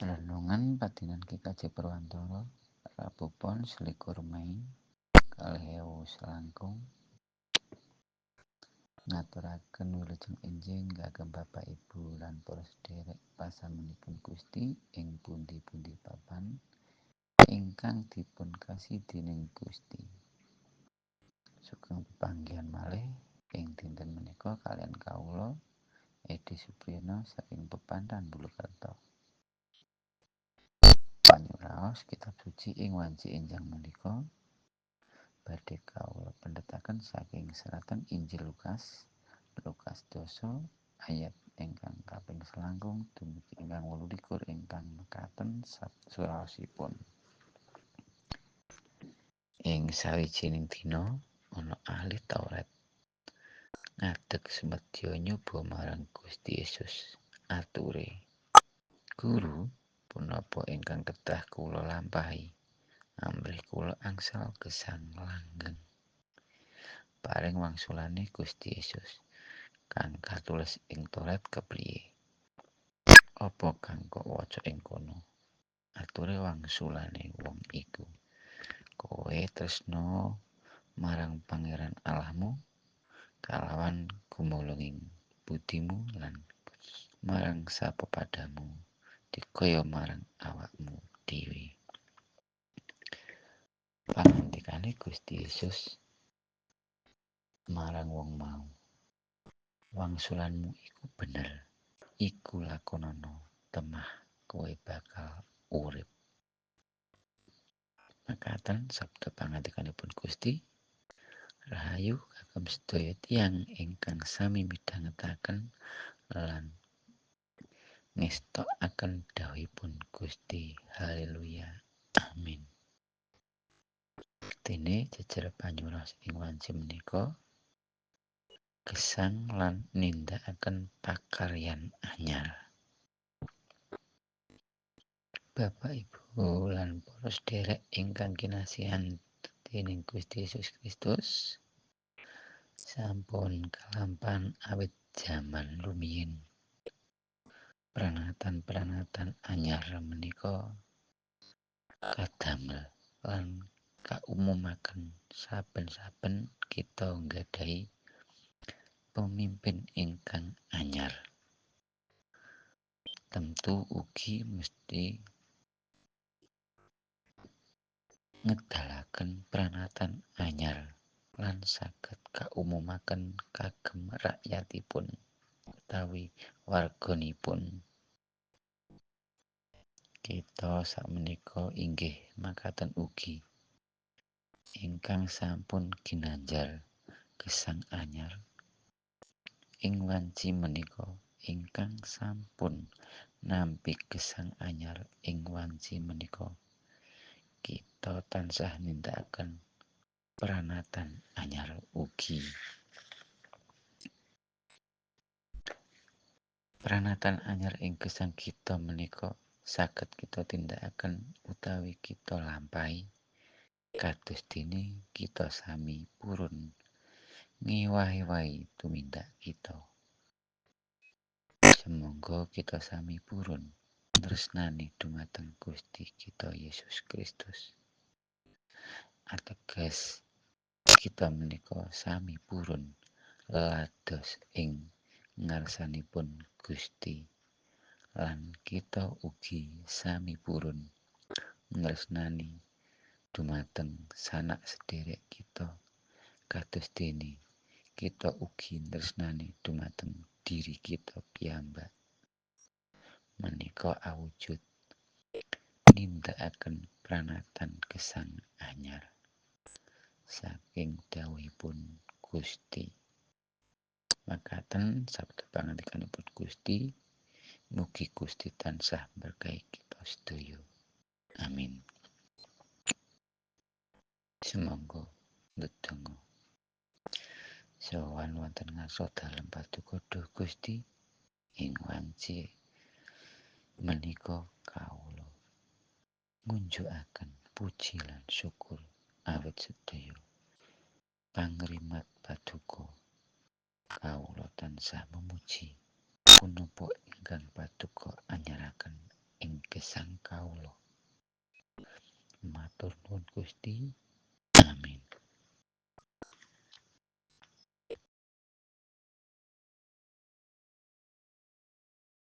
Renungan Padinan GKJ Purwantara, Rabu Pon 21 Mei 2021, ngaturaken wilujeng enjing kagem Bapak Ibu lan para sedherek pasamunipun Gusti ing pundi-pundi papan ingkang dipun kasihi dening Gusti. Sugeng pepanggihan malih ing dinten menika kaliyan kawula Edi Supriyono saking Pepandan Bulukerto. Panyuraos kitab suci ing wanci enjang menika badhe kawula pendhetaken saking seratan Injil Lukas, Lukas 10 ayat ingkang kaping selangkung dumugi ingkang 28 ingkang mekaten suraosipun. Ing sawijining dina ana ahli Taurat ngadeg sumedya nyoba marang Gusti Yesus, ature, "Guru, punapa ingkang kedah kula lampahi amrih kula angsal gesang langgeng?" Paring wangsulane Gusti Yesus, "Kang katulis ing Taurat kepriye? Apa kang kok waca ing kono?" Ature wangsulane wong iku, "Kowe tresna marang Pangeran Allahmu kalawan gumolonging budimu lan marang sapepadamu dikaya marang awakmu dhewe." Pangandikane Gusti Yesus marang wong mau, "Wangsulanmu iku bener, iku lakonono, temah kowe bakal urip." Makaten sabda pangandikanipun Gusti. Rahayu kagem sedaya tiyang ingkang sami midhangetaken lan ngestokaken dawuhipun Gusti. Haleluya. Amin. Dene jejer panyuraos ing wanci menika gesang lan nindakaken pakaryan anyar. Bapak Ibu lan para sedherek ingkang kinasihan dening Gusti Yesus Kristus, sampun kalampahan awit jaman rumiyin. Pranatan-pranatan anyar menika kadamel lan kaumumaken saben-saben kita nggadahi pemimpin ingkang anyar. Tentu ugi mesti ngedalaken pranatan anyar lan saged kaumumaken kagem rakyatipun utawi warganipun. Kita sakmenika inggih makaten ugi ingkang sampun ginanjar gesang anyar ing wanci menika, ingkang sampun nampi gesang anyar ing wanci menika, kita tansah nindakaken pranatan anyar ugi. Pranatan anyar ing gesang kita menika saged kita tindakaken utawi kita lampahi kados dene kita sami purun ngewahi-wahi tumindak kita. Sumangga kita sami purun tresnani dumateng Gusti kita Yesus Kristus. Ateges kita menika sami purun lados ing ngarsanipun Gusti lan kita ugi sami purun tresnani dumateng sanak sederek kita kados dene kita ugi tresnani dumateng diri kita piyambak. Menika awujud nindakaken pranatan gesang anyar saking dawuhipun Gusti. Makaten sabda pangandikanipun Gusti, mugi Gusti tansah berkahi kita sedaya. Amin. Sumangga ndedonga. Sowan wonten ngarsa dalem paduka duh Gusti ing wanci menika kawula ngunjukaken puji lan syukur awit sedaya pangrimat paduka. Kawula tansah memuji punapa ingkang paduka anyaraken ing Gesang kawula. Matur nuwun Gusti.